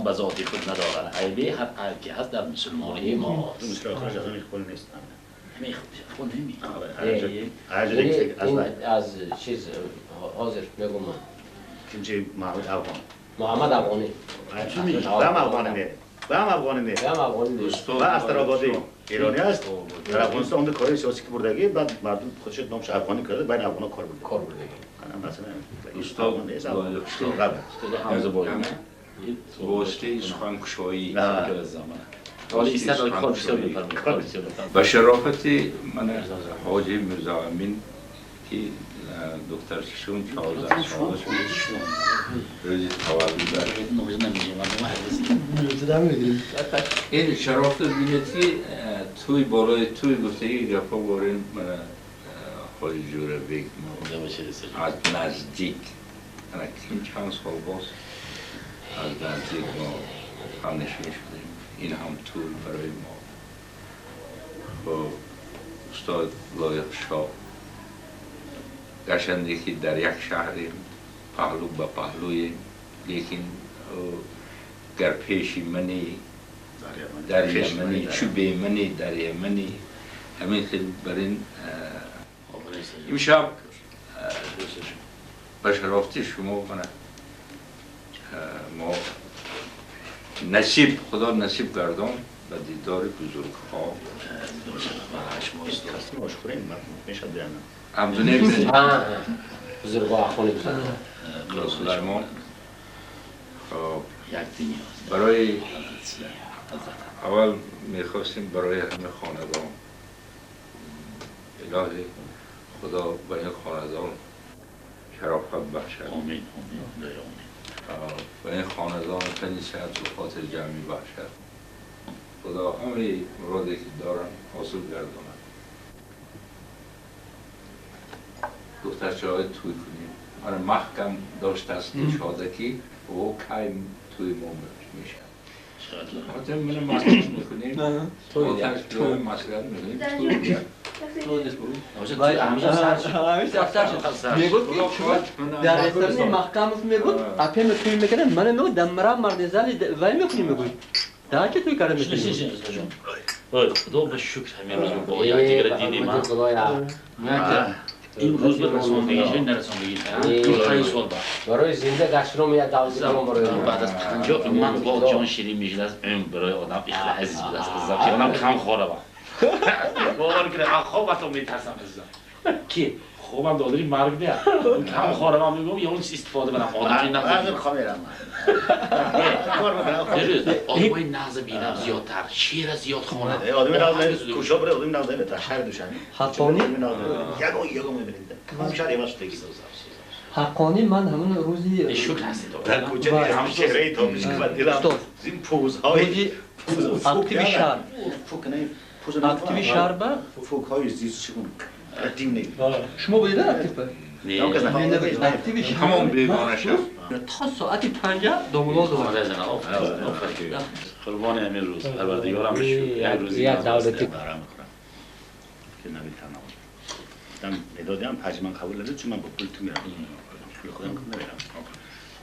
به ذات خود ندارد عیبی، هر عیب که هست در مسلمانی ماست. مصر آخرش از همین خود نیست. همین خود نمی. از چیز حاضر میگم من. چی محمد افغان. محمد افغانی. هم افغانی نه. هم افغانی نه. هم افغانی نیست. و استرابادی ایرانی است. در افغانستان اون کاری سیاسی که بردگی بعد مردم خودش نامش افغانی کرده بین افغانا کار برده. کار بردگی. مثلا استاد حمزه باید واسطه سخنکشایی و شرافت من حاجی میرزا امین که دخترشون 14 ساله شد روزی تولد. این شرافت بینید که توی بالای توی گفته گپا بارین من حاجی جوره بیگ از نزدیک چند سال باز از نزدیک ما همنشین شدیم. این هم طول برای ما با استاد لایق شاه گرچنده که در یک شهریم پهلو به پهلویم، لیکن گر پیشی منی در یمنی چو بی منی در یمنی همین خیلی بر این امشب به شرافت شما کنه ما نصیب خدا نصیب گردان به دیدار بزرگ ها. همزونه بزرگ ها خونه بزرگ سلیمان. برای اول میخواستیم برای همه خاندان الهی خدا به این خاندان شرافت بخشد. آمین آمین. و این خاندان خیلی صحت و خاطر جمعی بخشد. خدا همه مرادی که دارن حاصل گرداند. دخترچه های توی کنیم من محکم داشت است شادکی و کی توی ما میشه. حتی من مسئله میکنیم توی مسئله میکنیم توی میگفت در رستوران محکم میگفت اپیم توی میکنه من میگفت دمرا مرد زالی وای میکنی میگفت دا چه توی کار میکنی. خدا به شکر همین روز با یکدیگر دیدیم. این روز به رساندگی نرساندگی 5 سال بعد برای زنده گشتن یک دوزی برای بعد از 50 من با جان شیرین میشد از عمر برای آدم خیلی عزیز بود از عزیزم که آدم کم خوره با باور کنه خواب حتی میترسم عزیزم کی خوابم دادری مرگ نه کم خوره من میگم یا اون استفاده کنم آدم این نظر خواب میرم آدمای نغز بینم زیادتر شعر زیاد خونه آدم نغز کوشا بره آدم نغز بهتر شهر دوشنبه حقانی یگو یگو میبینید شهر ایواش دیگه حقانی من همون روزی شکر هستی در کوچه هم چهره تا میشه که دلم این پوزهای اکتیو شهر اکتیو شهر با فوک های زیست چگونه قدیم نی شما بودید اکتیو نه اکتیو شهر همون بیگانه شد تا ساعت 5 دوملا دو قربان همین روز پروردگارم بشو روزی یک دولتی که نبی تنها دم مدادی هم من قبول ندارم چون من با پول تو میرم پول خودم نمیرم.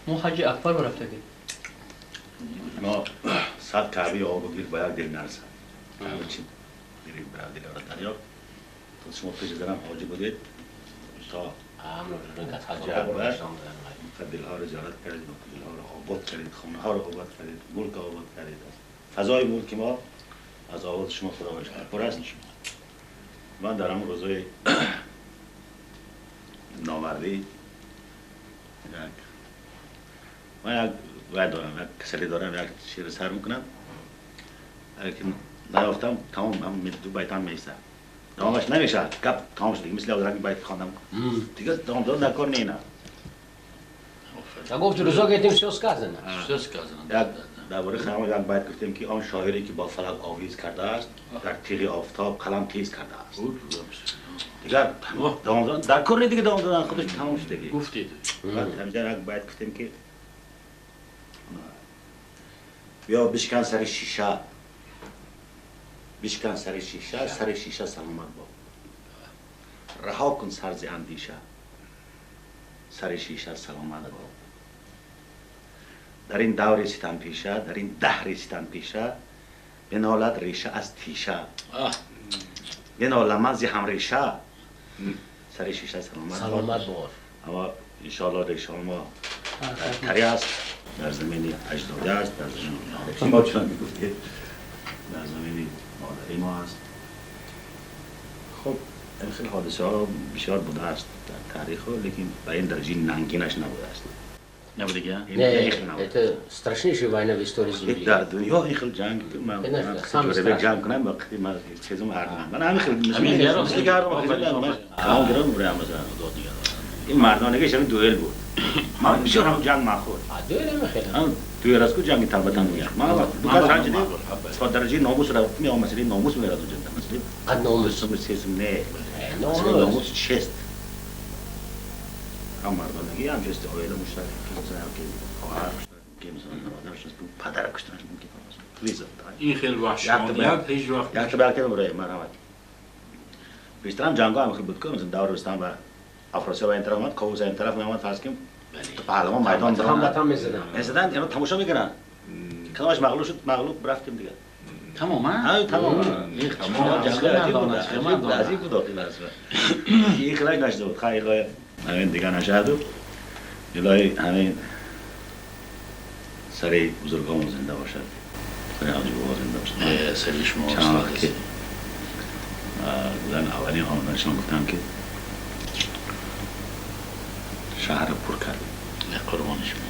ما حج اکبر رفته بودیم. ما 100 کعبه آب و گیر باید دل نرسد. چی میریم برای دل آره دریا. تا شما پیش زدم حاجی بودید تا حج اکبر دلها رو زیارت کردید، دلها رو آباد کردید، خانه ها رو آباد کردید، ملک آباد کردید. فضای ملک ما از آباد شما خداوند پر است. من در همون روزای نامردی یک من یک وعد دارم، یک کسلی دارم، یک شعر سر میکنم، اگر که نیافتم تمام هم دو بیت هم میسته تمامش نمیشه گپ تمام شد دیگه مثل آدرک بیت خواندم دیگه تمام داد در کار نه نه گفت روزا گفتیم все сказано. Все сказано. درباره خیام یک بیت گفتیم که آن شاعری که با فلک آویز کرده است در تیغ آفتاب قلم تیز کرده است. دیگر دوام دادن در کار دیگه دوام دادن خودش تمام شد دیگه. گفتید. بعد همینجا یک بیت گفتیم که بیا بشکن سر شیشه، بشکن سر شیشه، سر شیشه سلامت با، رها کن سر ز اندیشه، سر شیشه سلامت با، дар ин даври ситампеша, дар ин даҳри ситампеша, бинолад реша аз тиша, бинолам зи ҳамреша, сари шиша саломат саломат бор. Аммо иншоаллоҳ решаҳо мо дар тари аст, дар замини аҷдодӣ аст, дар замини мо чунон ки гуфтед, дар замини модари мо аст. Хуб, ин хел ҳодисаҳо бисёр будааст дар таъриху, лекин ба ин дараҷаи нангинаш набудааст. Набудига? Не, это страшнейшая война в истории Земли. Дар дунё ин хел ҷанг ман ҷанг кунам вақти ман чизум ҳардам. Ман ҳамин хел мисли гардам гирам масалан. Ин мардонагиш ҳамин дуэл буд. Ман бисёр ҳам ҷанг махӯр. Дуэл ҳам хеле. Дуэл аст ку ҷанги талбатан мегӯянд. Ман вақт ду кас ранҷ дидем, то дараҷаи номус рафт, меом масъалаи номус мерад онҷо. Масъалаи қад номус. Сесум не. Масъалаи номус чест. Ҳам мардонагӣ, ҳам чести оила муштарак, ки масалан ки хоҳар муштарак, ки масалан бародар муштарак, падара куштанаш мумкин. Ин хел ваҳшоният ҳеҷ вақт якта ба якта мебурад, марҳамат. Бештар ҳам ҷангҳо ҳам хел буд ку, масалан давр Рустам ва Афросиёб ин тараф омад, Ковус ин тараф меомад, фарз кунем паҳлавон майдон ҳамватан мезаданд. Мезаданд, ино тамошо мекунанд. Кадомаш мағлуб шуд, мағлуб рафтем дигар. Тамоман? Ҳа, тамоман. Ҷангҳои азиб буд охир асло. Ин хелаш нашуда буд. Хай илоҳи ҳамин дигар нашаду. Илоҳи ҳамин сари бузургомон зинда бошад. Сари ҳоҷи бобо зинда бошад. Сари шумо чанд вақт ки зан аввалин омаданашон гуфтам ки шаҳрро пур кардем. Қурбони шумо.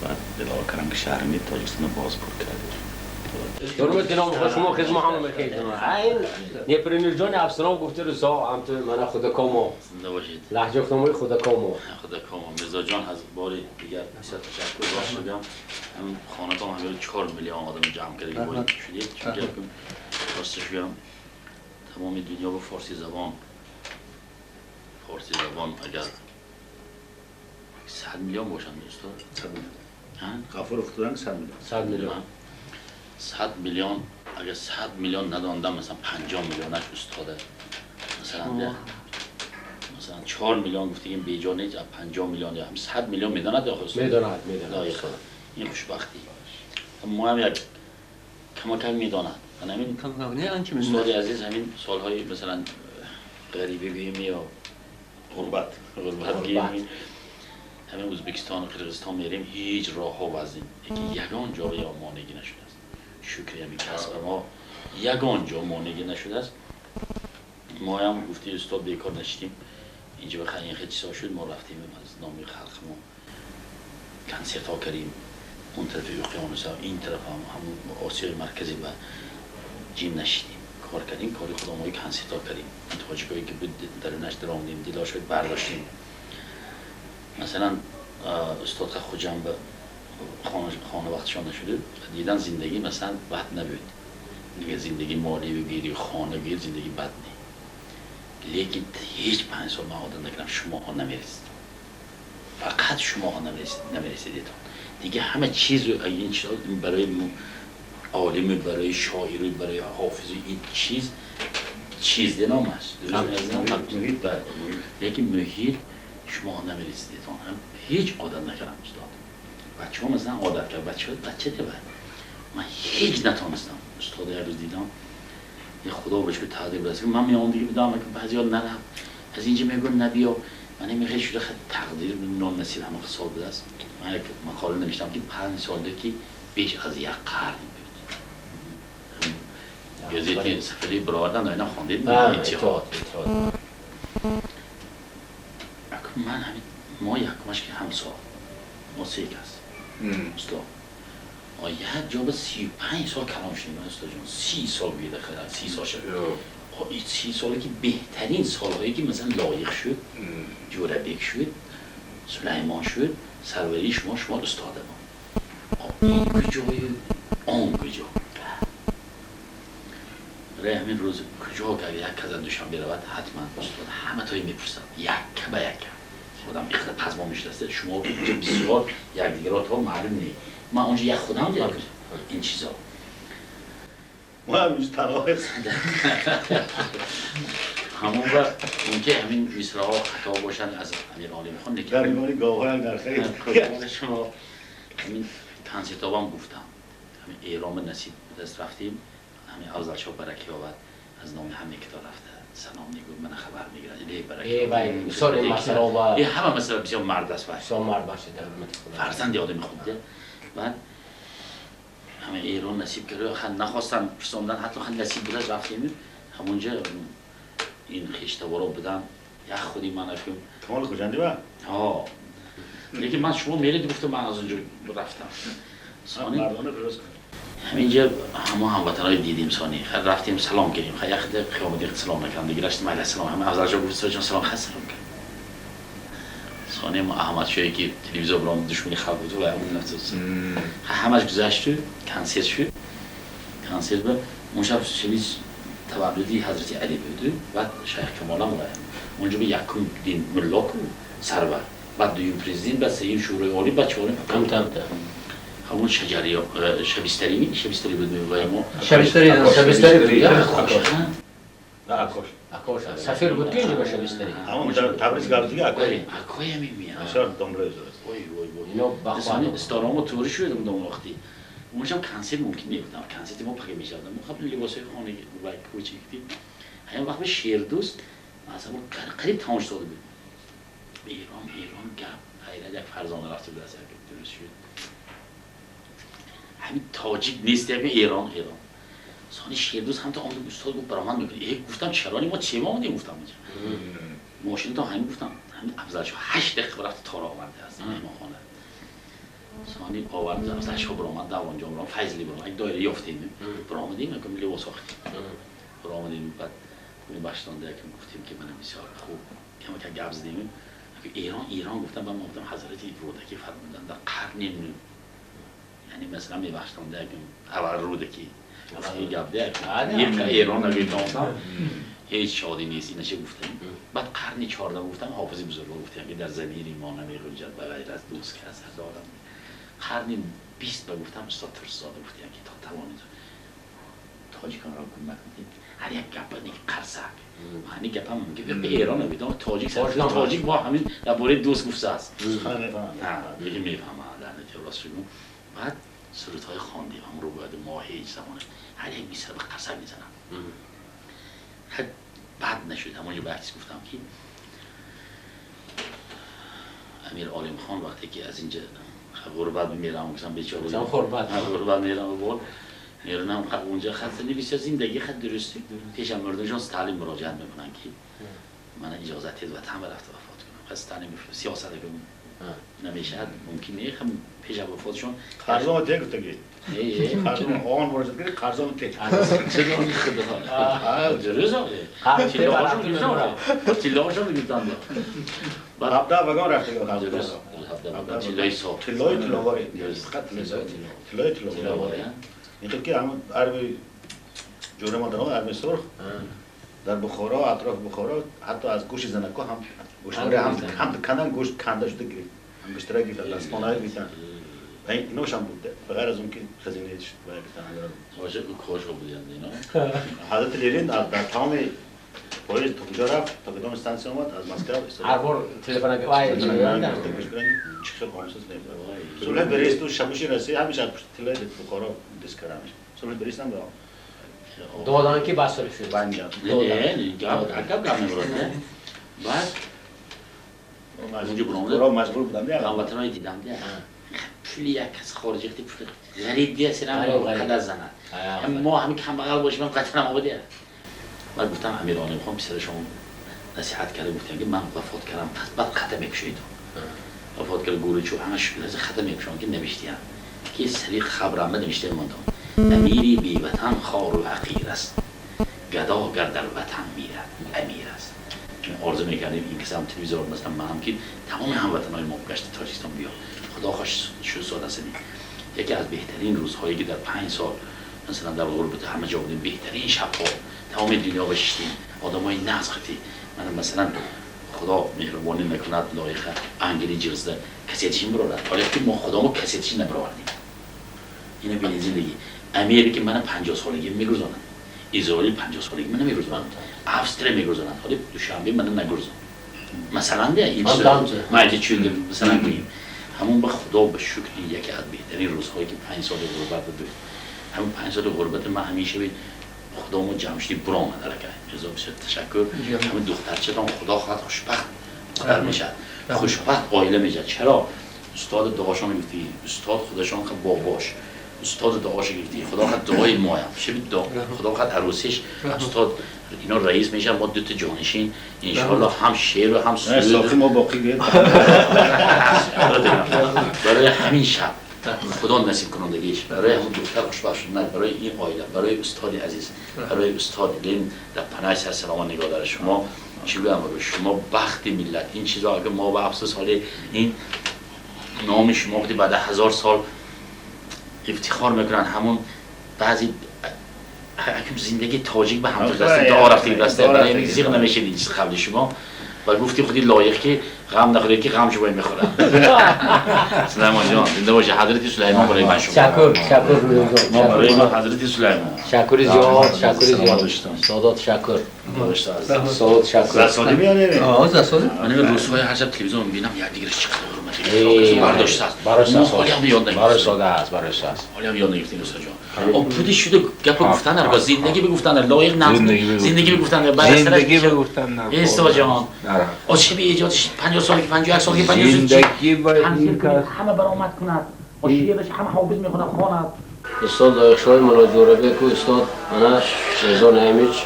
Баъд илова кардам ки шаҳри ми Тоҷикистонро боз пур кардем. Ҳурмат дилом шумо хизма ҳама мекардем. Айн непринуждённый обстановка гуфти рӯзҳо ҳамту мана худакомо. Зинда бошед. Лаҳҷа гуфтамои худакомо. Худакомо. Мирзоҷон аз бори дигар бисёр ташаккур рост мегӯям. Ҳамин хонатон ҳамин 4 миллион одам ҷамъ карда бояд шудед. Чунки росташ гӯям тамоми дунё ба форсӣ забон, форсӣ забон агар 100 миллион бошанд устод, 100 миллион. Ғафуров гуфтанд 100 миллион. 100 миллион. 100 миллион агар 100 миллион надондам, масалан 50 миллионаш устода. Масалан масалан 4 миллион гуфтагим беҷо нест, 50 миллион ё ҳам 100 миллион медонад ё устод? Медонад, медонад. Ин хушбахтӣ. Мо ҳам як камакак медонад. Ман ҳамин устоди азиз ҳамин солҳои масалан ғарибӣ гӯем ё ғурбат, ғурбат гӯем, ҳамин Ӯзбекистон ва Қирғизистон мерем, ҳеҷ роҳҳо вазин яки ягон ҷо ё монеъ нашудааст. Шукри ҳамин касб мо ягон ҷо монеъ нашудааст. Мо ҳам гуфти устод бекор нашидем. Инҷо ба ин хел чизҳо шуд, мо рафтем аз номи халқи мо консертҳо кардем. Он тарафи уқёнус, ин тараф ҳам ҳамон Осиёи Марказӣ ба ҷим нашидем. Кор кардем, кори худомои консертҳо кардем. Тоҷикое ки буд дарунаш даромадем, дилошо бардоштем. Масалан устод Хуҷам ба хона вақтшон нашуд, дидан зиндагӣ масалан бад набуд. Дигар зиндагӣ молӣ бигирӣ, хона бигирӣ, зиндагӣ бад не. Лекин ҳеҷ 5 сол ман одат накардам, шумоҳо намерасид. Фақат шумоҳо намерасидетон. Дигар ҳама чизу ин чизҳо барои олим, барои шоир, барои ҳофиз ин чиз чиз ном аст. Лекин муҳит шумо намерасидетон. Ҳеҷ одат накардам устод. Бачаҳо масалан одат кард, бачаҳо бача дева. Ман ҳеҷ натонистам. Устод як рӯз дидам, یه خدا بهش به تقدیر برسه. من میام دیگه بدم که بعضیا نرم از اینجا میگن نبیا. من نمیخوام شده خیلی تقدیر نان نصیب همه سال بوده است. من یک مقاله نوشتم که 5 ساله که بیش از یک قرن بود. گزیتی سفری برآوردن اینا خواندید اتحاد. من همین ما یکمش که همسال ما سه کس استاد یک جا به 35 سال کلام شدیم استاد جان. 30 سال بیده خیلی 30 سال شد. این 30 سالی که بهترین سالهایی که مثلا لایق شد، جوربک شد، سلیمان شد، سروری شما شما استاد ما. این کجای آن کجا؟ برای همین روز کجا که یک کس از دوشنبه رود حتما استاد همه تایی میپرسن یک به یک. خودم اینقدر پزما میشناسه شما اینجا بسیار یکدیگر را تا معلوم نی. من اونجا یک خودم دیدم این چیزا. ما همیشه تنها هستیم. همون وقت اون که همین مصرع‌ها خطا باشن از امیر عالی میخوان در ایمان گاوهای هم در خیر. شما همین консертовам гуфтам. Ҳамин Эрон насиб даст рафтем, ҳамин Афзалшоҳ бараки овард, аз номи ҳама китоб рафта салом мегӯ, ман хабар мегирад. Эй бараки. Эй вай, бисёр ин масъала ва эй ҳама масъала бисёр мард аст вай. Бисёр мард бошад дар ҳурмати Худо. Фарзанди одами хуб де. Баъд ҳама Эрон насиб кард, хан нахостан пурсондан, ҳатто хан насиб будаш рафтем. Ҳамонҷо ин хештаворо будан, як худи ман акум. Камол Хуҷандӣ ва? Ҳа. Лекин ман шумо меред гуфтам, ман аз онҷо рафтам. Сони ҳаминҷо ҳама ҳамватанҳои дидем сони. Хай рафтем салом кардем. Хай як қиёмати салом накардем. Дигар гаштем майла салом. Ҳама Афзалшоҳ гуфт ҷон салом, хай салом кард. Сони мо Аҳмадшоҳе ки телевизор баром душмани халқ буд ва он нафт. Хай ҳамаш гузашт, консерт шуд. Консерт ба он шаб шаби таваллуди Ҳазрати Али буд. Баъд Шайх Камол ҳам омад. Онҷо ба якум дин мулло ку сарвар, баъд дуюм президент, баъд сеюм шӯрои олӣ, баъд чорум ҳам. Ҳамон шаҷари шабистарӣ, шабистарӣ буд мегӯяд мо. Шабистарӣ, шабистарӣ буд. На Акош. Акош. Сафир буд ки инҷо ба шабистарӣ. Ҳамон Табриз гап дига Акош. Акош ҳамин меа. Бисёр домлои зур аст. Ой ой ой. Ино бахват. Исторамо тури шуд он вақти. Он шаб консерт мумкин набуд. Консерти мо пага мешавад. Мо хаб либосҳои хонагӣ ва кӯчикти. Ҳамин вақт ба Шердӯст аз ҳамон қариб тамом шуда буд. Эрон, Эрон гап. Ҳайрат як фарзона рафта буд аз як дуруст шуд. Ҳамин тоҷик нест як Эрон, Эрон. Сони Шердӯст ҳам то омад устод гуфт баромад мекунӣ. Э гуфтам чаро мо чӣ омадем гуфтам инҷо. Мошин то ҳамин гуфтам. Ҳамин Афзалшоҳ 8 дақиқа рафт тора оварда аз меҳмонхона. Сони овард Афзалшоҳ баромад давонҷо баромад Файзли баромад як доира ёфтем. Баромадем якум либос сохтем. Баромадем баъд баштонда якум гуфтем ки мана бисёр хуб кама ка гап задем. Эрон, Эрон гуфтам ба мо гуфтам Ҳазрати Рӯдакӣ фармуданд дар қарни нӯҳ. Яъне масалан мебахштонда якум аввал Рӯдакӣ гуфти гап де як Эрон нагуфтам ҳеҷ шодӣ нест иначе гуфтем. Баъд қарни 14 гуфтам ҳофизи бузургвор гуфтем ки дар замири мо намегунҷад ба ғайр аз дӯст ки аз дорам. Қарни 20 ба гуфтам устод Турсзода гуфтем ки то тавонед тоҷиконро кӯмак кунед. Ҳар як гапа нек қарсак. Ҳамин гапа мумкин ки Эрон нагуфтам тоҷик тоҷик бо ҳамин дар бораи дӯст гуфтааст. Мефаҳмам. Ҳа, мефаҳмам. Дар натиҷа рост шуд. Баъд сурудҳои хондем ҳам рӯ бояд мо ҳеҷ замон ҳар як миср ба қарсак мезанам. Бад нашуд. Ҳамонҷо ба як чиз гуфтам ки Амир Олимхон вақте ки аз инҷа ғурбат мерам гуфтам бечора. Ғурбат мерам бор мерам онҷо хат бисёр зиндагӣ хат дурустӣ пешам мардумшон Сталин муроҷиат мекунанд ки ман иҷозат дед ватан рафта вафот кунам. Пас Сталин сиёсат намешавад мумкин не хам пеш аз вафотшон қарзома те гуфтагӣ. Қарзома он муроҷиат кард қарзома те. Чӣ худо. Дуруст охе. Тиллоҳошон гирифтан. Тиллоҳошон гирифтан. Ҳабда вагон рафтагӣ қарз. Тиллои соф. Тиллои тилловорӣ. Фақат тиллои тилловорӣ. Ин ки ҳамон арми ҷӯра модарон арми сурх дар Бухоро, атрофи Бухоро ҳатто аз гӯши занакҳо ҳам гӯшвора ҳам кандан гӯшт канда шуда гирифт. Ангуштара гирифтан, дастмолҳо гирифтан. Ва иношам ҳам буд. Ба ғайр аз он ки хазинаи ва гирифтан. Боже, кош буданд ино. Ҳазрати Ленин дар тамоми поезд то куҷо рафт, то кадом стансия омад аз Москва. Ҳар бор телефон вай чӣ хел омсоз не. Сулҳи Брест ва шабуши Россия ҳамеша аз пушти тиллои Бухоро диск карда мешавад. Сулҳи Брест ҳам додан ки бас шуд. Не, гап гап гап мебурад. Баъд онҷо буромада маҷбур будам. Ҳамватанҳои дидам де. Пули як кас хориҷи пули ғариб дия сирам қадар занад. Мо ҳамин камбағал бошем ҳам ватанам обод дия. Баъд гуфтам Амир Олимхон писарашон насиҳат карда гуфтам ки ман вафот кардам, баъд хата мекушоед. Вафот кард гӯри чӯб ҳама шуд хата мекушон ки навиштиям ки сари хабрама навишта мондам. Амири беватан хору ҳақир аст, гадо гар дар ватан мирад амир аст. Орзу мекардем ин касам телевизор масалан манам ки тамоми ҳамватанҳои мо гашта Тоҷикистон биё. Худо хош шуд сода сани. Яке аз беҳтарин рӯзҳое ки дар 5 сол масалан дар ғурбат ҳама ҷо будем, беҳтарин шабҳо тамоми дунё башиштем, одамои нағз хати. Ман масалан Худо меҳрубонӣ накунад лоиқа ангели ҷирзда касетишин бирорад. Ҳоло ки мо худомо касетишин набировардем. Ина бинед зиндагӣ. Америка мана 50 солагӣ мегузонад. Израил 50 солагӣ мана мегузонад. Австрия мегузонад. Ҳоло Душанбе мана нагузон. Масалан де ин чизо. Ма чун масалан гӯем. Ҳамон ба Худо ба шукр ин яке аз беҳтарин рӯзҳое ки 5 соли ғурбат буд. Ҳамон 5 соли ғурбат ман ҳамеша ба Худо мо ҷамшидӣ баромад алакай. Мирзо бисёр ташаккур. Ҳамон духтарчатон Худо хоҳад хушбахт духтар мешавад. Хушбахт оила мешавад. Чаро? Устод дуошон гуфтӣ, устод худашон ха бобош. Устод дуош гуфтӣ, Худо хоҳад дуои моям. Шиб дуо. Худо хоҳад арӯсиш устод اینا رئیس میشن ما دو تا جانشین انشالله هم شعر و هم سرود ما باقی برای همین شب خدا نصیب کنندگیش برای همون دختر خوشبخت شدن برای این آیله برای استاد عزیز برای استاد لین در پناه سر سلام نگاه داره شما چی بگم شما بخت ملت این چیزا اگه ما به افسوس حال این نام شما بودی بعد 1000 سال افتخار میکنن همون بعضی زندگی تاجیک به هم دسته دعا رفتی دسته برای زیغ نمیشه این چیز قبل شما و گفتی خودی لایق که غم نخوری که غم شما میخورن. سلیمان جان زنده باشه حضرت سلیمان برای من شما شکر شکر ما برای من حضرت سلیمان شکر زیاد شکر زیاد سادات شکر سادات شکر زسادی میانه آه زسادی من روزهای هر شب تلویزیون میبینم یک دیگرش چقدر حرمت برداشت است برای ساده است برای ساده است حالا هم یاد نگرفتیم استاد جان آ پودی شده گپ گفتن در زندگی بگفتن لایق نه زندگی بگفتن بعد زندگی بگفتن نه استاد جان آ چه به ایجادش 50 سال که 51 سال که 50 زندگی باید همه برآمد کند آ شعرش همه حافظ میخونه خواند استاد لایق شوی ملا جوربек استاد انا رضا نعیمیچ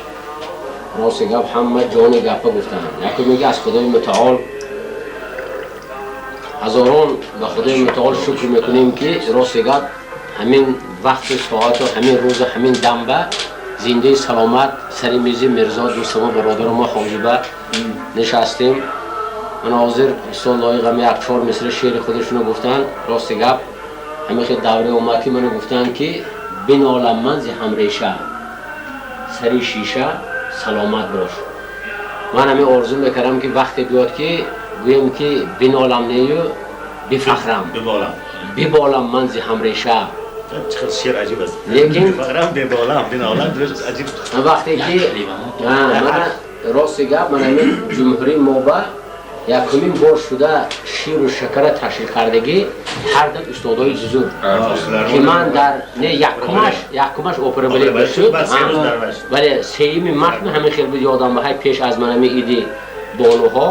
راست گپ همه جان گپ گفتن یکی میگه از خدای متعال هزاران به خدای متعال شکر میکنیم که راست گپ همین وقت ساعت و همین روز و همین دنبه زنده سلامت سر میز میرزا دوست ما برادر ما حاجیبه نشستیم. من حاضر استاد لایق هم یک 4 مصرع شعر خودشونو گفتن. راست گپ همین خیلی دوره اومد که منو گفتن که بنالم من ز همریشه سری شیشه سلامت باش. من همین آرزو میکردم که وقت بیاد که گویم که بنالم نیو بفخرم ببالم من ز همریشه. چقدر شعر عجیب است. لیکن بفخرم ببالم بنالم درست عجیب. وقتی که من راست گپ من همین جمهوری ما با якумин бор шуда ширу шакара ташкил кардагӣ ҳар ду устодои зузур ки ман дар не якумаш опера балет шуд, вале сеюми март ҳамин хел буд ёдам ба ҳай пеш аз манами иди бонуҳо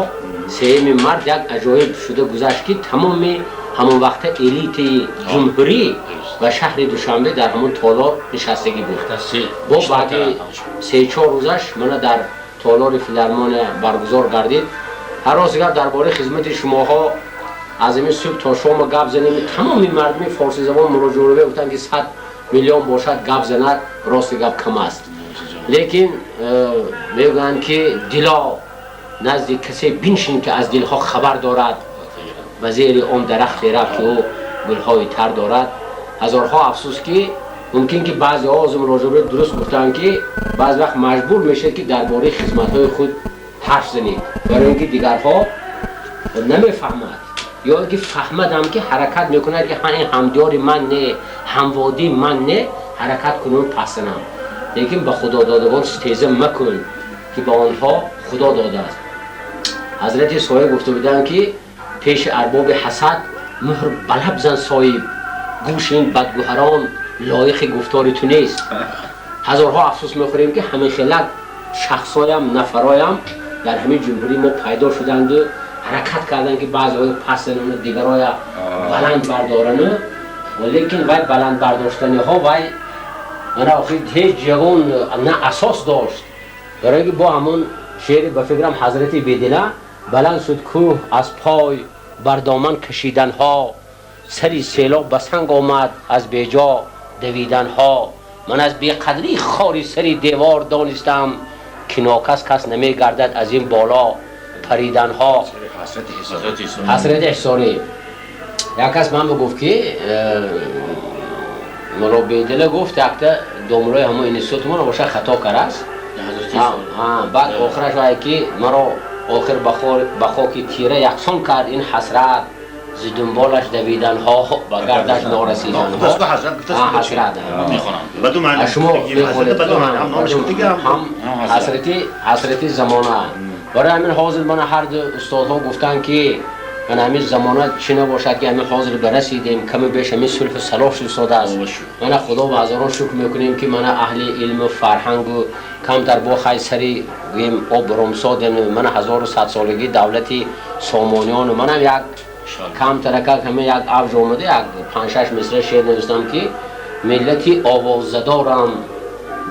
сеюми март як аҷоиб шуда гузашт ки тамоми ҳамон вақта элитаи ҷумҳурӣ ва шаҳри Душанбе дар ҳамон толор нишастагӣ буд. Бо баъди 3-4 рӯзаш мана дар толори филармония баргузор гардид. Ҳар роз гап дар бораи хизмати шумоҳо аз ҳамин субҳ то шома гап занем. Тамоми мардуми форсизабон муроҷиа гуфтанд ки 100 миллион бошад гап занад, рости гап кам аст. Лекин мегӯянд ки дило назди касе биншин ки аз дилҳо хабар дорад ва зери он дарахте рафт ки ӯ гулҳои тар дорад. Ҳазорҳо афсӯс ки мумкин ки баъзеҳо аз муроҷиа дуруст гуфтанд ки баъз вақт маҷбур мешавед ки дар бораи хизматҳои худ ҳарф занед, барои инки дигарҳо намефаҳмад ё инки фаҳмадам ки ҳаракат мекунад ки ин ҳамдиёри ман не, ҳамводии ман не, ҳаракат кунам пасанам. Лекин ба худододагон стеза макун ки ба онҳо худо додааст. Ҳазрати соҳиб гуфта буданд ки пеши арбоби ҳасад муҳр ба лаб зан соҳиб, гӯши ин бадгӯҳарон лоиқи гуфтори ту нест. Ҳазорҳо афсӯс мехӯрем ки ҳамин хелак шахсоям нафароям дар ҳамин ҷумҳурии мо пайдо шуданду ҳаракат карданд ки баъзеҳои пас занану дигарҳоя баланд бардорану, лекин вай баланд бардоштаниҳо вай мана охир ҳеҷ ягон на асос дошт. Барои ки бо ҳамон шеъри ба фикрам ҳазрати Бедила баланд шуд кӯҳ аз пой бар доман кашиданҳо, сари селоб ба санг омад аз беҷо давиданҳо. Ман аз беқадрии хори сари девор донистам ки нокас кас намегардад аз ин боло париданҳо. Ҳасрати ҳисорӣ. Як кас ман бигуфт ки мулло Бедила гуфт якта домлои ҳамон институт моро боша хато карааст. Баъд охираш вай ки маро охир ба хоки тира яксон кард ин ҳасрат, зи дунболаш давиданҳо ба гардаш норасиданҳо. Ҳасрат шумо ҳам ҳасрати замона. Барои ҳамин ҳозир мана ҳар ду устодҳо гуфтанд ки Ман ҳамин замона чӣ набошад ки ҳамин ҳозир барасидем, каму беш ҳамин сулҳу салоҳ шуд. Мана Худо ба ҳазорон шукр мекунем ки мана аҳли илму фарҳангу камтар бо хай сари гӯем об ромсодем. Мана 1100 солагии давлати Сомониёну манам як камтаракак ҳамин як авҷ омада, як 5-6 мисра шеър навистам ки миллати овозадорам,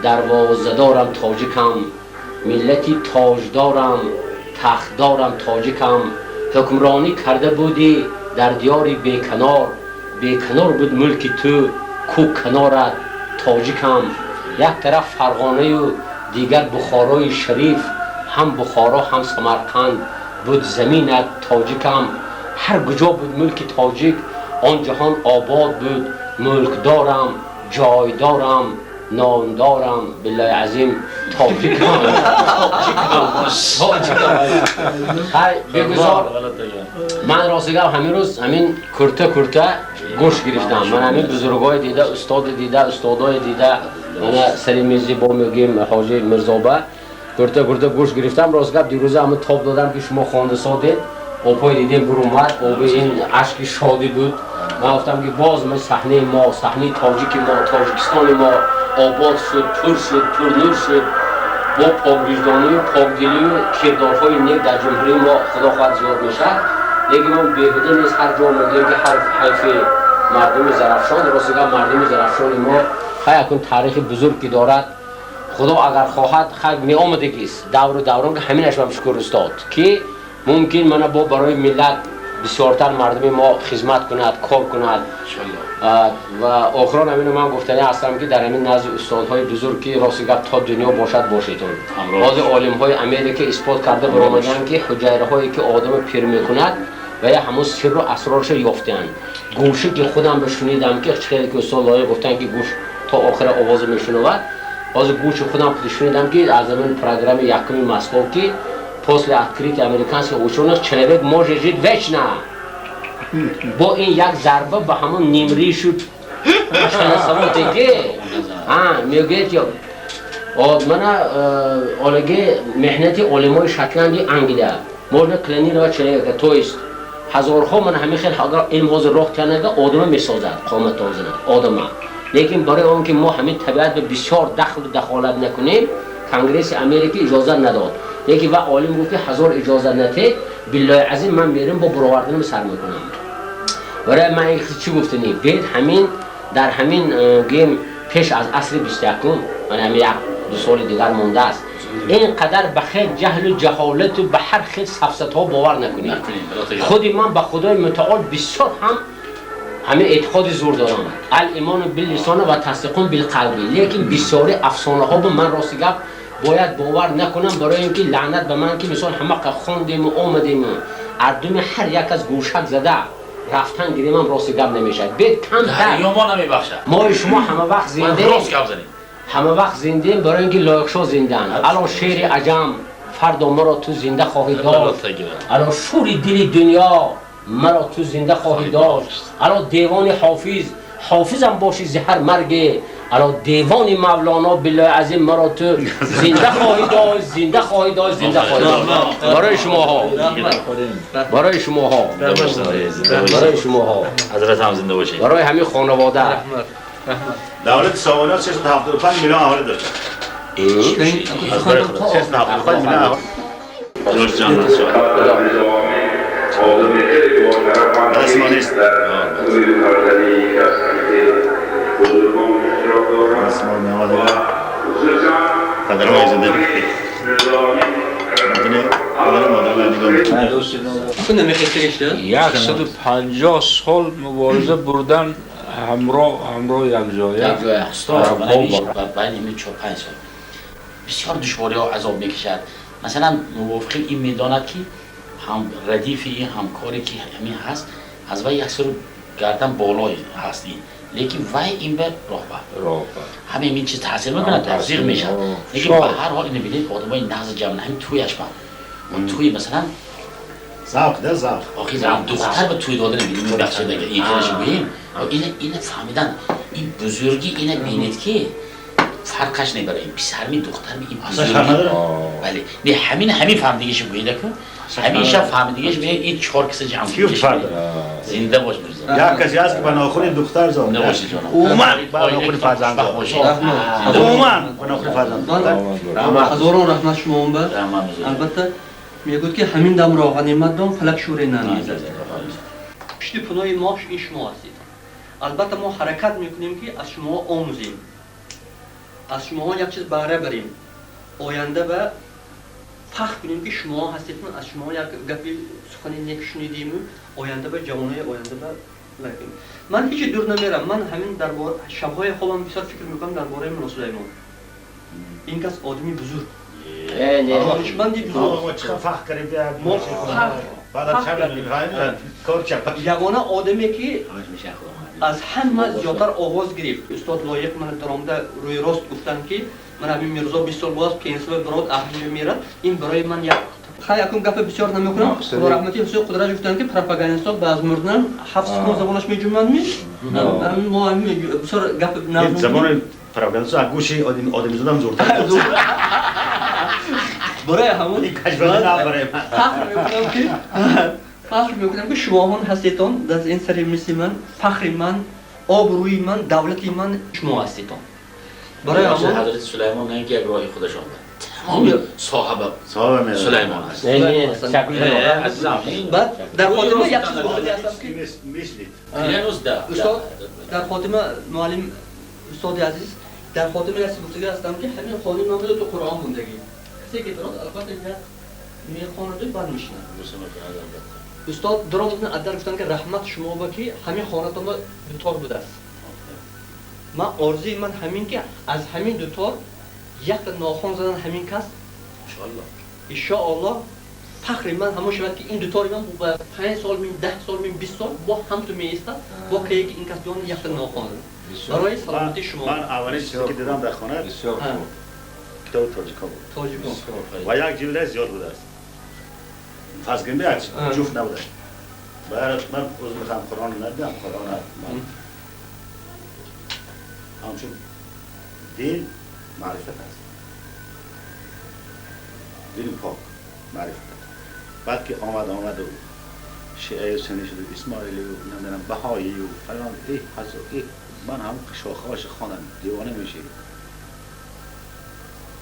дарвозадорам тоҷикам, миллати тоҷдорам, тахтдорам тоҷикам, ҳукмронӣ карда будӣ дар диёри беканор, беканор буд мулки ту, ку канорат тоҷикам. Як тараф Фарғонаю дигар Бухорои шариф, ҳам Бухоро ҳам Самарқанд буд заминат тоҷикам. Ҳар куҷо буд мулки тоҷик, он ҷаҳон обод буд, мулкдорам, ҷойдорам, номдорам, биллаҳи азим тоҷикам, тоҷикам. Хай бигузор, ман рости гап ҳамин рӯз ҳамин курта курта гӯш гирифтам. Ман ҳамин бузургҳои дида, устоди дида, устодои дида, мана сари мизи бо мегӯем ҳоҷи Мирзоба курта курта гӯш гирифтам. Рост гап, дирӯза ҳамин тоб додам ки шумо хонда содед, обҳои дидем бурумад, оби ин ашки шодӣ буд. Ман гуфтам ки боз ма саҳнаи мо, саҳнаи тоҷики мо, Тоҷикистони мо обод шуд, пур шуд, пурнур шуд бо поквиҷдонию покдилию кирдорҳои нек дар ҷумҳурии мо Худо хоҳад зиёд мешавад. Лекин ман беҳуда нест ҳар ҷо мегӯем ки ҳар ҳайфи мардуми Зарафшон. Рости гап, мардуми Зарафшони мо хай акун таърихи бузург ки дорад, Худо агар хоҳад хай меомадагист давру даврон ки ҳаминаш вам шукр устод ки мумкин мана бо барои миллат бисёртар мардуми мо хизмат кунад, кор кунад. Ва охирон ҳамино ман гуфтанӣ ҳастам ки дар ҳамин назди устодҳои бузург ки рости гап то дунё бошад бошедон. Ҳозир олимҳои Америка исбот карда баромаданд ки ҳуҷайраҳое ки одамро пир мекунад ва я ҳамон сирру асрорашо ёфтаанд. Гӯше ки худам бишунидам ки хеле ки устод Лоиқ гуфтанд ки гӯш то охира овоза мешунавад, ҳозир гӯши худам шунидам ки аз замони программаи якуми Москов ки после открытия американских ученых человек может жить вечно. Бо ин як зарба ба ҳамон нимришу савоте ки мегӯяд мана олаги меҳнати олимои Шотландию Англия можно клонировать человека, то есть ҳазорҳо мана ҳамин хел агар илм ҳозир роҳ тянага одама месозад қоматозина одама. Лекин барои он ки мо ҳамин табиат ба бисёр дахлу дахолат накунем, Конгресси Америка иҷозат надод. Лекин ва олим гуфт ки ҳазор иҷозат нате, биллоҳи азим ман мерим бо буроварданам сар мекунам. Барои ман ин чӣ гуфтани бед ҳамин дар ҳамин гӯем пеш аз асри 21-ум, ман ҳамин як ду соли дигар мондааст, ин қадар ба хел ҷаҳлу ҷаҳолату ба ҳар хел сафсатҳо бовар накунед. Худи ман ба Худои Мутаол бисёр ҳам ҳамин эътиқоди зур дорам, ал-имону биллисона ва тасдиқун билқалби, лекин бисёри афсонаҳо бо ман рости гап бояд бовар накунам, барои ин ки лаънат ба ман ки мисол ҳамақа хондему омадему ардуми ҳар як аз гӯшак зада рафтан гиремам, рости гап намешавад. Бед камтар мои шумо ҳама вақт зиндаем, ҳама вақт зиндаем, барои ин ки Лоиқшо зиндаанд. Ало шери аҷам, фардо маро ту зинда хоҳӣ дошт, ало шӯри дили дунё, маро ту зинда хоҳӣ дошт, ало девони ҳофиз, ҳофизам бошӣ зи ҳар марге, ало девони Мавлоно, биллоҳи азим маро ту зинда хоҳӣ дошт, зинда хоҳӣ дошт, зинда хоҳӣ дошт. Барои шумоҳо, барои шумоҳо, барои шумоҳо. Ҳазрат ҳам зинда бошед. Барои ҳамин хонавода. Давлати Сомониён 675 миллион аҳолӣ дошт. 675 миллион аҳолӣ. Ҷош ҷон. Расмо нест. Расмо навадага. Падарҳои зинда. Падару модарро нигоҳ мекунад. 150 сол мубориза бурдан ҳамроҳ ҳамроҳ якҷоя. Байни ҳамин 4-5 сол бисёр душвориҳо азоб мекашад. Масалан, мувофиқи ин медонад ки ҳам радифи ин ҳамкоре ки ҳамин ҳаст, аз вай як сару гардан болой ҳаст ин, лекин вай ин ба роҳбар ҳамин ин чиз таъсир мекунад, тазиқ мешавад. Лекин ба ҳар ҳол ина бинед, одамои нағзи ҷамъ ҳамин тӯяш ба тӯи масалан завқ да завқ. Охи духтар ба тӯй додан бинед, бахшида ин хелаш гӯем, ина фаҳмидан ин бузургӣ, ина бинед ки Фарқаш не барои ин писарми духтарми ин бале не ҳамин ҳамин фаҳмидагиаш гӯяда ку ҳамеша фаҳмидагиаш бинед ин чор каса ҷамъ зинда бош мирзо. Як касе ҳаст ки ба нохуни духтар зод. Зинда бошед ҷонам. Умуман ба нохуни фарзанд зод. Умуман ба нохуни фарзанд зод. Ҳазорон раҳмат шумоам ба. Албатта мегӯяд ки ҳамин дамро ғанимат дон фалак шӯре нанезад. Пушти паноҳи мо ин шумо ҳастед. Албатта мо ҳаракат мекунем ки аз шумо омӯзем, аз шумоҳо як чиз баҳра барем, оянда ба фахр кунем ки шумоҳо ҳастед, аз шумоҳо як гапи сухани нек шунидиму оянда ба ҷавонои оянда ба кунем. Ман ҳеҷ дур намерам, ман ҳамин дар шабҳои хобам бисёр фикр мекунам дар бораи Мулло Сулаймон. Ин кас одами бузург, донишманди бузург. Ягона одаме ки аз ҳама зиёдтар овоз гирифт. Устод Лоиқ мана даромада рӯи рост гуфтанд ки ман ҳамин Мирзо 20 сол боз пенсия барод аҳли мерад. Ин барои ман як хай акун гапа бисёр намекунам. Худо раҳмати Ҳусейн Қудрат гуфтанд ки пропагандистҳо ба аз мурдан 7 секунд забонаш меҷумбанд. Мо бисёр гап забони пропагандистҳо аз гӯши одамизодам зуртар. Барои ҳамон фахр мекунам ки шумоҳон ҳастедон дар ин сари мисли ман, фахри ман, обрӯи ман, давлати ман шумо ҳастедон. Барои ҳамон ҳазрати Сулаймон на инки як роҳи худашон буд, тамоми соҳаба Сулаймон аст. Баъд дар хотима як чиз гуфтани ҳастам ки устод дар хотима муаллим устоди азиз дар хотима як чиз гуфтагӣ ҳастам ки ҳамин хонаи ман буд ту Қуръон бундагӣ. Касе ки дарод албатта як мехонаду баъд мешинад. Устод даромадни аддар гуфтанд ки раҳмат шумо ба ки ҳамин хонатонда дутор будааст. Ман орзуи ман ҳамин ки аз ҳамин дутор якта нохон задан ҳамин кас иншоаллоҳ фахри ман ҳамон шавад ки ин дутори ман ба 5 сол мин, 10 сол мин, 20 сол бо ҳамту меистад, бо кае ки ин кас биён якта нохон задан. Барои саломатии шумо. Ман аввалин чизе ки дидам дар хона китоби тоҷикон буд. Тоҷикон. Ва як ҷилда зиёд будааст. Фарз кунем як ҷуфт набудааст. Барои ман узр мехоҳам Қуръон надидам, Қуръон ман ҳамчун дин маърифат аст. Дини пок маърифат аст. Баъд ки омаду шиаи суннӣ шуд, исмоилӣ намедонам баҳоӣ фалон ман ҳам шохаҳояш хондам, девона мешӣ.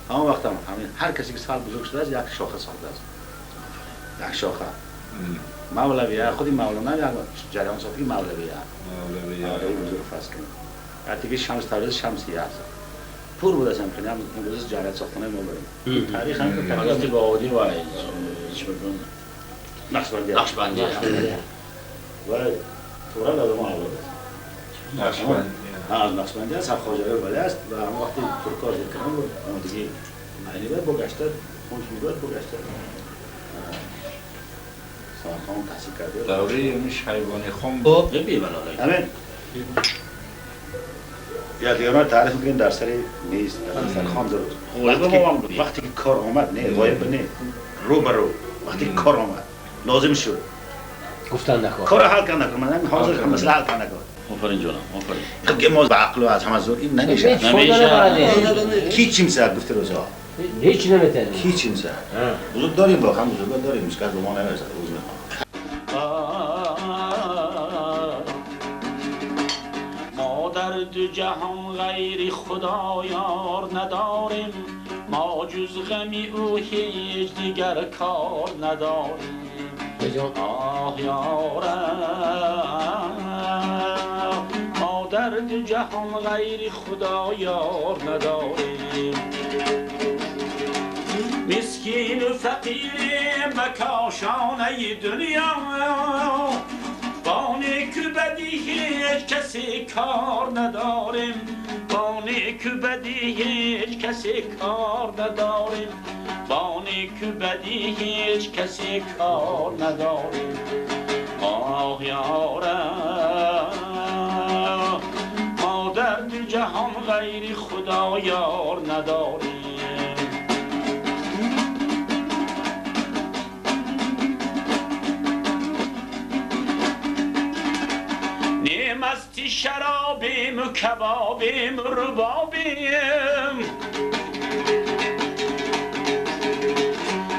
Ҳамон вақтам ҳамин ҳар касе ки сал бузург шудааст як шоха сохтааст. Як шоха. Мавлавия, худи Мавлона як ҷараён сохт ки Мавлавия. Мавлавия бузург фарз кунем. Як дига Шамс Табриз Шамсия аст. Пур будааст ҳам хеле ҳам имрӯз ҷараён сохтанаи мо барем. Таърих ҳам ки ҳазрати Баҳоуддин ва чӣ мегӯянд? Нақшбандия. Нақшбандия. Ва Турал аз мо авлод аст. Нақшбандия. Аз Нақшбандия аст, Хоҷаи Валӣ аст ва ҳамон вақти туркҳо зер карданд буд, омодагӣ айни баъд бо гашта хунш мегӯяд, бо гашта Самарқанд таҳсил карда. Давраи ҳамин Шайбонӣ хон буд. Ҳамин یادگاران تعریف میکنیم در سر میز، در سر خان درست. وقتی که کار آمد، نه غایب نه، رو به رو. وقتی که کار آمد لازم شد. گفتن نکن. کار حل کردن نکن. من حاضر هم مثلا حل کردن نکن. آفرین جانم، آفرین. خب که ما به عقل و از همه زور این نمیشه. نمیشه. کی چیم زد گفته روزا؟ هیچ نمیتونه. کی چیم زد؟ بزرگ داریم واقعا بزرگ داریم. هیچ کس به ما نمیرسد. عذر میخوام. ما در دو جهان غیر خدا یار نداریم، ما جز غمی او هیچ دیگر کار نداریم. آه یارم، ما در دو جهان غیر خدا یار نداریم. مسکین و فقیریم به کاشانه دنیا، با نیک و بدی هیچ کسی کار نداریم. با نیک و بدی هیچ کسی کار نداریم. با نیک و بدی هیچ کسی کار نداریم. آه یارم، ما در دو جهان غیر خدا یار نداریم. مستی شرابیم و کبابیم و ربابیم،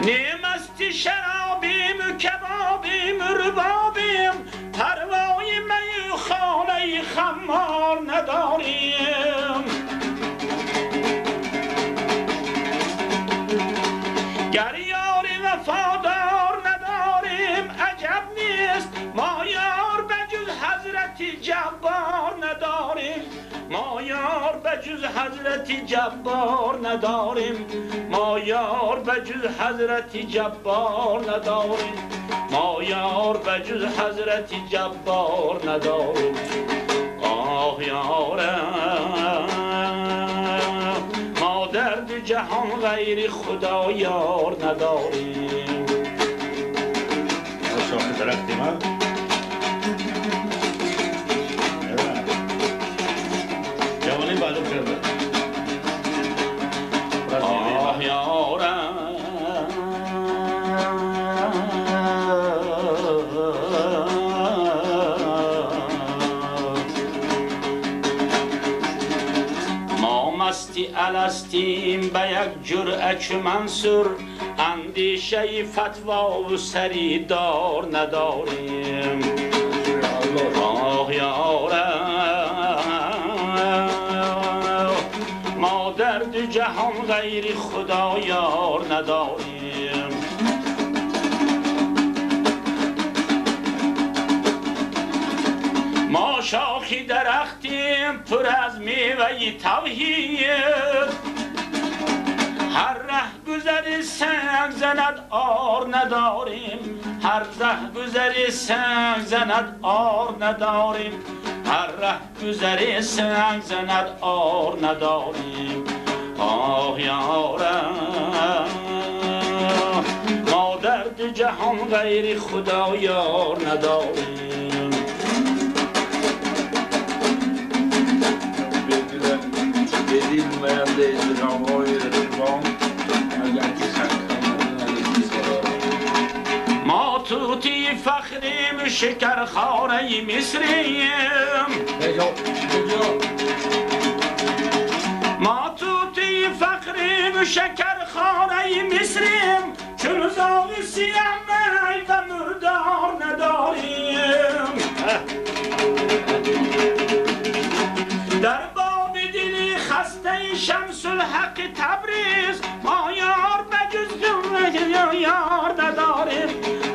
Nemasti şarabim, kebabim, rubabim, pervay می خانه خمار نداریم. گر یار وفادار نداریم عجب نیست، ما یار بجز حضرت جبار نداریم. ما یار بجز حضرت جبار نداریم. ما یار بجز حضرت جبار نداریم. ما یار بجز حضرت جبار نداریم. آه یارم ما درد جهان غیر خدا یار نداریم. شاخ درختی من جوانی معلوم کرده. آه یارم ما مستی الستیم به یک جرعه چو منصور، اندیشه فتوا و سریدار نداریم. آه یارم ما درد جهان غیر خدا یار نداریم. ما شاخی درختیم پر از میوه توحید، هر ره گذر سنگ زند آر نداریم. هر ره گذر سنگ زند آر نداریم. هر ره گذر سنگ زند آر نداریم. آه یارم ما درد جهان غیر خدا یار نداریم. بدین ما توتی فخریم شکرخانه مصریم. ما توتی فخریم شکرخانه مصریم، چون زاغ سیه می و مردار نداریم. در باب دل خسته شمس الحق تبریز، ما یار بجز یار نداریم.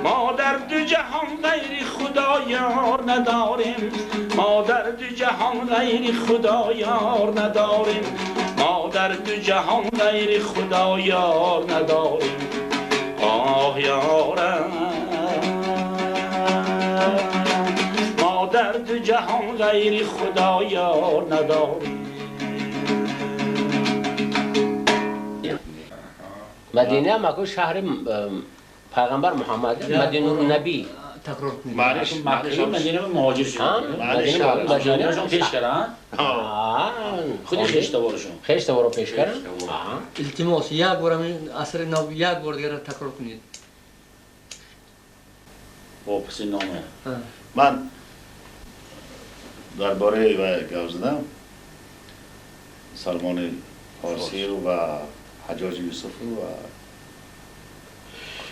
ما در دو جهان غیر خدا یار نداریم. ما در دو جهان غیر خدا یار نداریم. ما در دو جهان غیر خدا یار نداریم. آه یارم ما در دو جهان غیر خدا یار نداریم. مدینه مکو شهر پیغمبر محمد، مدینه النبی. تکرار کنید. معلش مدینه مهاجر شد. مدینه پیش کردن. خودی خیشتوارشون. خیشتوارو پیش کردن. التماس یک بار عصر نو یک بار دیگر تکرار کنید. واپس نامه. من درباره و گپ زدم سلمان فارسی و حجاج یوسف و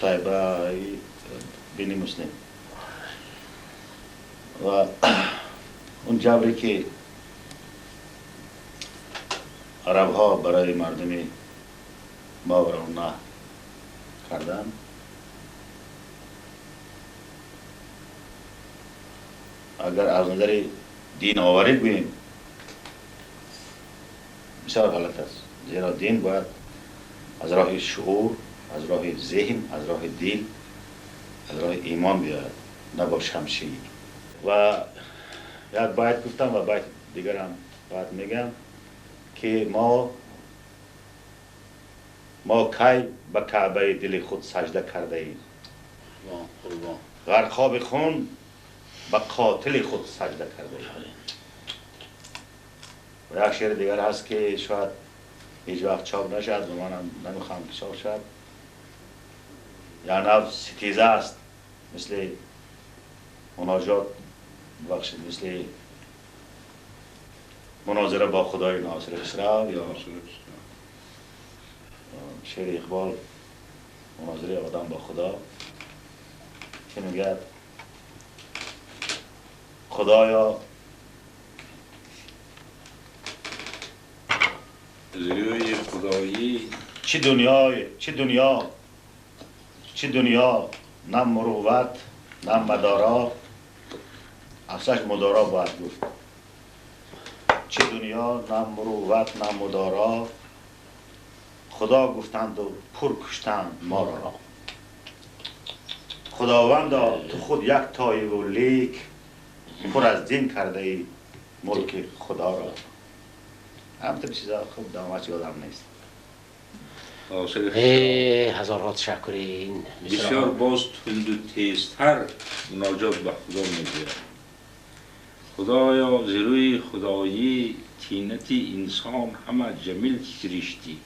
قتیبه بن مسلم و اون جبری که عرب ها برای مردم ماوراءالنهر کردن، اگر از نظر دین آوری گوییم بسیار غلط است، زیرا دین باید از راه شعور، از راه ذهن، از راه دل، از راه ایمان بیاید، نه با شمشیر. و یک باید گفتم و باید دیگرم باید میگم که ما کی به کعبه دل خود سجده کرده ایم، غرقاب خون به قاتل خود سجده کرده ایم. و یک شعر دیگر هست که شاید هیچ وقت چاپ نشد و منم نمیخوام که چاپ شد، یعنی ستیزه است، مثل مناجات، بخشید، مثل مناظره با خدای ناصر خسرو یا شعر اقبال مناظره آدم با خدا که میگه خدایا روی خدایی چه دنیای چه دنیا چه دنیا، نه مروت نه مدارا، اصلش مدارا باید گفت. چه دنیا نه مروت نه مدارا، خدا گفتند و پر کشتند ما را. خداوندا تو خود یک تای و لیک، پر از دین کرده ای ملک خدا را. همطور چیزا خوب دامت یادم نیست. هزارها تشکر. این بسیار باز تند و تیزتر مناجات به خدا میگوید. خدایا زروی خدایی تینت انسان همه جمیل سرشتی،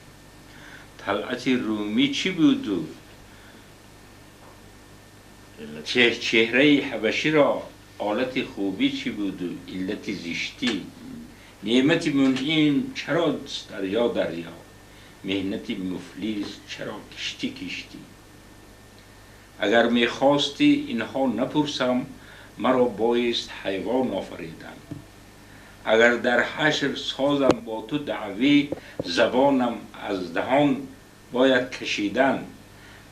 طلعت رومی چی بود و چهره حبشی را آلت خوبی چی بود و علت زشتی، نعمت منعم چرا دریا دریا، مهنت مفلیس چرا کشتی کشتی. اگر میخواستی اینها نپرسم، مرا بایست حیوان آفریدن. اگر در حشر سازم با تو دعوی، زبانم از دهان باید کشیدن.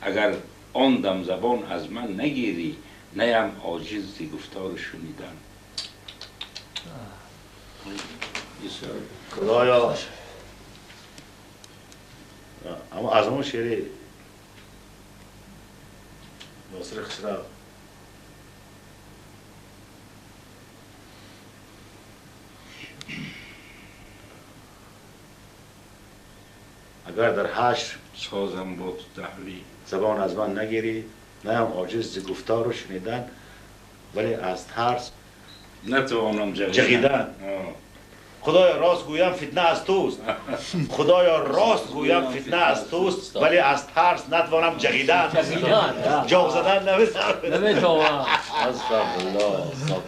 اگر آن دم زبان از من نگیری، نیم عاجز ز گفتار شنیدن. خدایا اما از اون شعر ناصر خسرو اگر در حشر سازم با تو دعوی، زبان از من نگیری، نیم عاجز ز گفتار و شنیدن، ولی از ترس نتوانم جغیدن. خدایا راست گویم فتنه از توست، خدایا راست گویم فتنه از توست، ولی از ترس نتوانم جغیدن. جاغ زدن نمیتوانم. استغفرالله.